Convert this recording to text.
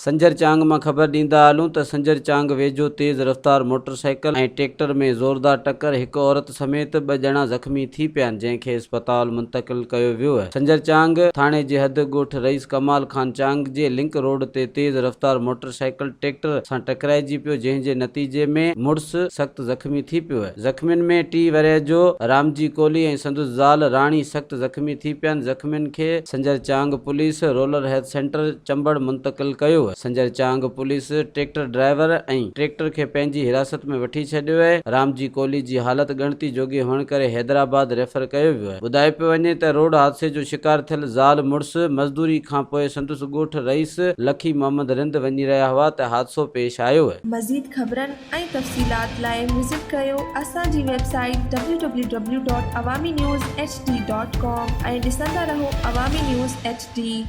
سنجر چانگ مان خبر ڏيندا هلون ته سنجر چانگ ويجهو تيز رفتار موٽرسائيڪل ۽ ٽريڪٽر ۾ زوردار ٽڪر هڪ عورت سميت ٻه ڄڻا زخمي ٿي پيا آهن جنهن کي اسپتال منتقل ڪيو ويو آهي سنجر چانگ ٿاڻي جي حد ڳوٺ رئيس ڪمال خان چانگ جي لنڪ روڊ تي تيز رفتار موٽرسائيڪل ٽريڪٽر سان ٽڪرائجي پيو جنهن جي نتيجي ۾ مڙس سخت زخمي ٿي پيو آهي زخمين ۾ 30 ورهيه جو رامجي ڪولهي ۽ سندس زال راڻي سخت زخمي ٿي پيا آهن زخمين کي Sanjar Chang police rural health centre Chambar منتقل ڪيو. Sanjar Chang police tractor driver ۽ tractor کي پنهنجي حراست ۾ وٺي ڇڏيو آهي. رامجي ڪولهي جي حالت ڳڻتي جوڳي هئڻ ڪري حيدرآباد ريفر ڪيو ويو آهي. ٻڌايو پيو وڃي ته روڊ حادثي جو شڪار ٿيل زال مڙس مزدوري کانپوء سندس ڳوٺ رئيس لکي محمد رند وڃي رهيا هئا ته حادثو پيش آيو. مزيد خبرن ۽ تفصيلات لاء وزٽ ڪريو اسان جي website W W W dot Awami news H D dot com ۽ ڏسندا رهو عوامي نيوز ايڇ ڊي.